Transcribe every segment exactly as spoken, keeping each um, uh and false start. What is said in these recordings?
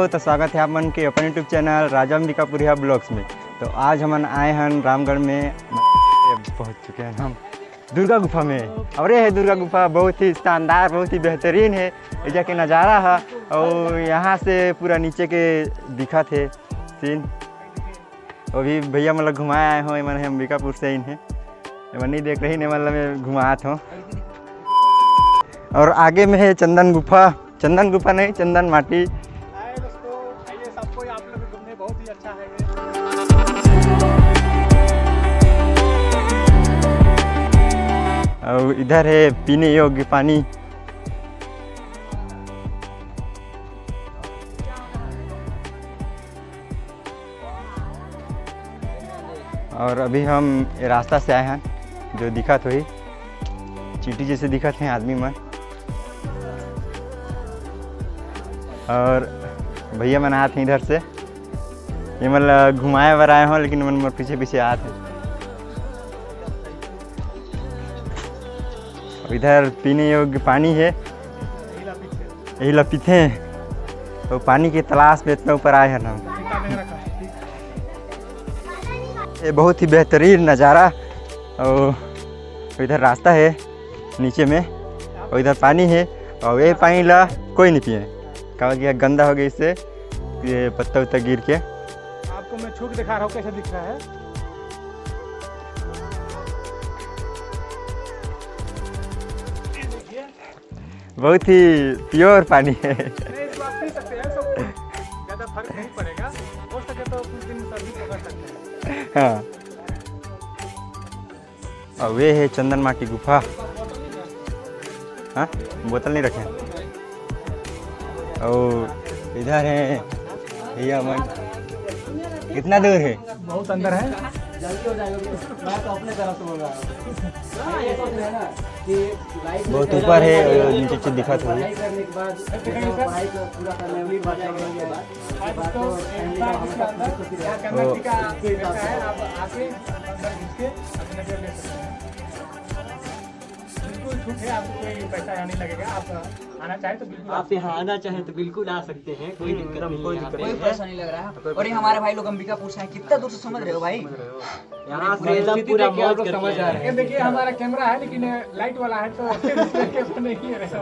तो स्वागत है आप मन के अपन YouTube चैनल राजा अंबिकापुरिया ब्लॉग्स में। तो आज हमन आए हन रामगढ़ में, पहुंच चुके हैं हम दुर्गा गुफा में। और ये है दुर्गा गुफा, बहुत ही शानदार, बहुत ही बेहतरीन है। ये जाके नज़ारा है और यहाँ से पूरा नीचे के दिखत है सीन। अभी भैया मन ला घुमाए आए हों, एमन है अंबिकापुर से, इन है, एमन नहीं देख रही, एमन ला मैं घुमात हों। और आगे में है चंदन गुफा, चंदन गुफा नहीं, चंदन माटी। हाय दोस्तों, आइए सबको, आप लोग घूमने बहुत ही अच्छा है ये। और इधर है पीने योग्य पानी। और अभी हम ये रास्ता से आए हैं, जो दिखत होही, चींटी जैसे दिखत हैं आदमी मन। और भैया मन आत हैं इधर से, ये मन ला घुमाए बर आए हों, लेकिन मन मोर पीछे पीछे आत हैं। इधर पीने योग्य पानी है, यही ला पीथे। तो पानी के तलाश में इतना ऊपर आए हैं हम। ये बहुत ही बेहतरीन नज़ारा। और इधर रास्ता है नीचे में, और इधर पानी है, और ये पानी ला कोई नहीं पिए, काबर कि ये गंदा हो गया, इससे ये पत्ता उत्ता गिर के। आपको मैं छू के दिखा रहा हूँ कैसे दिख रहा है। बहुत ही प्योर पानी है। नहीं, इसको आप पी सकते हैं, इसको ज़्यादा फर्क नहीं पड़ेगा। हो सके तो कुछ दिन सर्दी पकड़ सकते हैं। हाँ। और ये है चंदन माटी गुफा। हाँ, बोतल नहीं रखे हैं। और इधर है भैया मन, कितना दूर है? बहुत अंदर है। बहुत ऊपर है, और नीचे से दिखत होही। बिल्कुल छूट है, आपको कोई पैसा यहाँ नहीं लगेगा। आप आना चाहें तो बिल्कुल आ आप यहाँ आना चाहें तो बिल्कुल आ सकते हैं, कोई दिक्कत नहीं है। कोई पैसा नहीं लग रहा है। और ये हमारे भाई लोग अंबिकापुर से हैं, कितना दूर से, समझ रहे हो भाई? यहाँ से एकदम पूरा मौज करके आए हैं। ये देखिए, हमारा कैमरा है, लेकिन लाइट वाला है, तो इसलिए कैमरा नहीं है वैसा।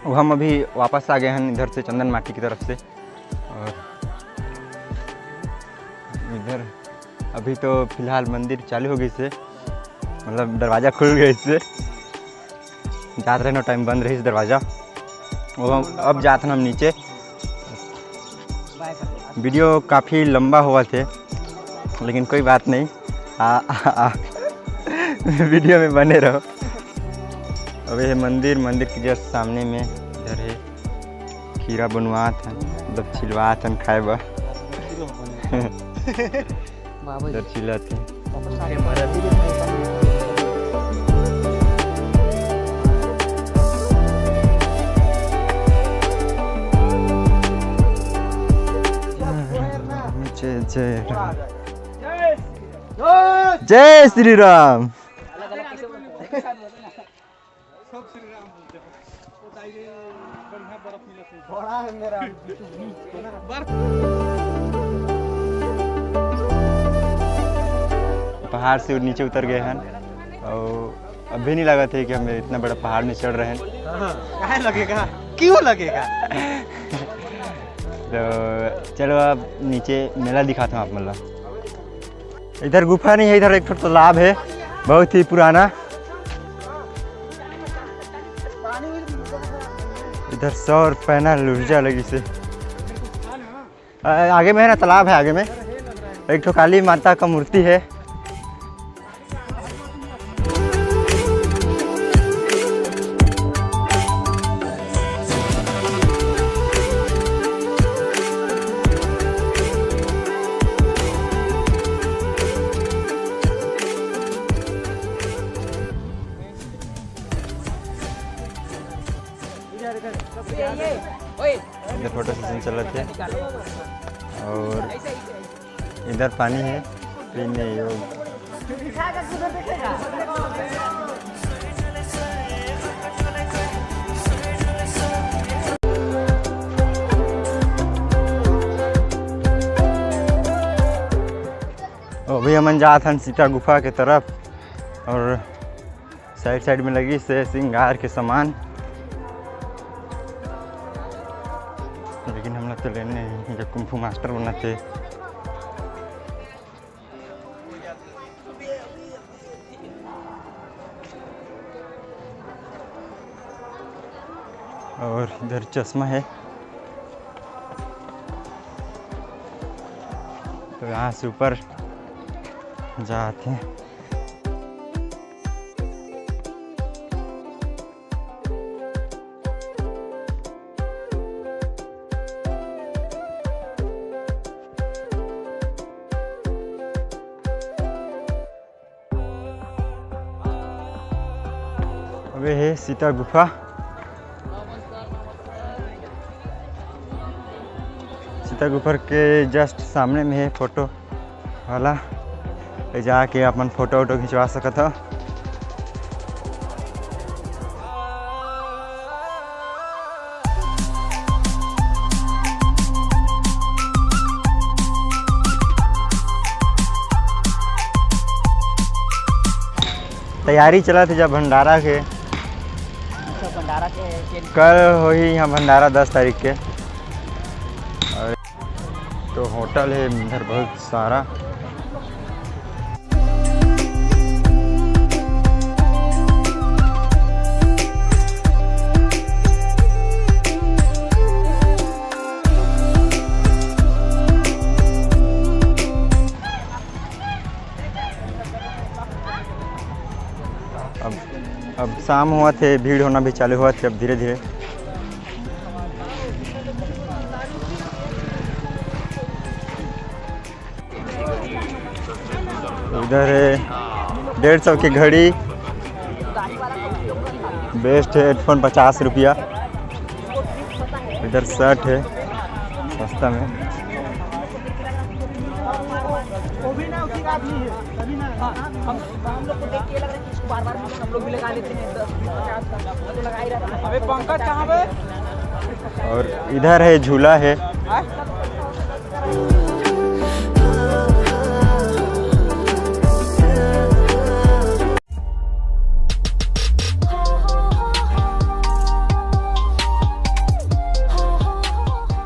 वो हम अभी वापस आ गए हैं इधर से, चंदन माटी की तरफ से। और इधर अभी तो फिलहाल मंदिर चालू हो गई से, मतलब दरवाजा खुल गई से। जात रहनो टाइम बंद रहिस दरवाजा। वो हम अब जात हन हम नीचे। वीडियो काफ़ी लंबा होवत हे, लेकिन कोई बात नहीं, आ, आ, आ, वीडियो में बने रहो। अब ये मंदिर, मंदिर के जस्ट सामने में इधर है, खीरा बनवात हन, मतलब छिलवात हन खाए बर। बाबा जी। दर्शिला थे। जय जय राम। जय श्री राम। सब श्री राम बोलते हैं। ओ दाई रे, बढ़िया बर्फ मिलत है। बड़ा है मेरा। बर्फ। पहाड़ से नीचे उतर गए हैं और अभी नहीं लगा थे कि हम इतना बड़ा पहाड़ में चढ़ रहे हैं। हाँ, काहे लगेगा? क्यों लगेगा? तो चलो, अब नीचे मेला दिखाता हूँ आप मतलब। इधर गुफा नहीं है, इधर एक ठो तालाब है, बहुत ही पुराना। इधर सौर पैनल ऊर्जा लगी से। आ, आगे में है ना, तालाब है आगे में, एक ठो काली माता का मूर्ति है। फोटो सेशन चलत हे और इधर पानी हे पीने योग। अभी हमन जात हन सीता गुफा के तरफ और साइड साइड में लगिस हे श्रृंगार के सामान, लेकिन हमला तो लेने नहीं, जब कुंफू मास्टर बनत हे। और इधर चश्मा हे, तो यहाँ से ऊपर जाते हैं। अबे हे सीता गुफा, सीता गुफा के just सामने में हे फोटो वाला, ए जाके अपन फोटो वोटो खिंचवा सकत हो। तैयारी चलत हे जा भंडारा के। अच्छा, भंडारा के, के कल होही यहाँ भंडारा दस तारीख के। और तो होटल हे इधर बहुत सारा। अब, अब शाम होवत हे, भीड़ होना भी चालू होवत हे अब धीरे धीरे। इधर हे डेढ़ सौ की घड़ी, बेस्ट हे हेडफोन पचास रुपया। इधर शर्ट हे सस्ता में। वो भी ना उसी का आदमी है, तभी ना। हाँ, हम, हम लोग को देख के लग रहा है कि इसको बार बार हम लोग भी लगा लेते हैं, दस बीस पचास का, तो लगा ही रहता है। अबे पंकज कहाँ पे? और इधर हे झूला हे,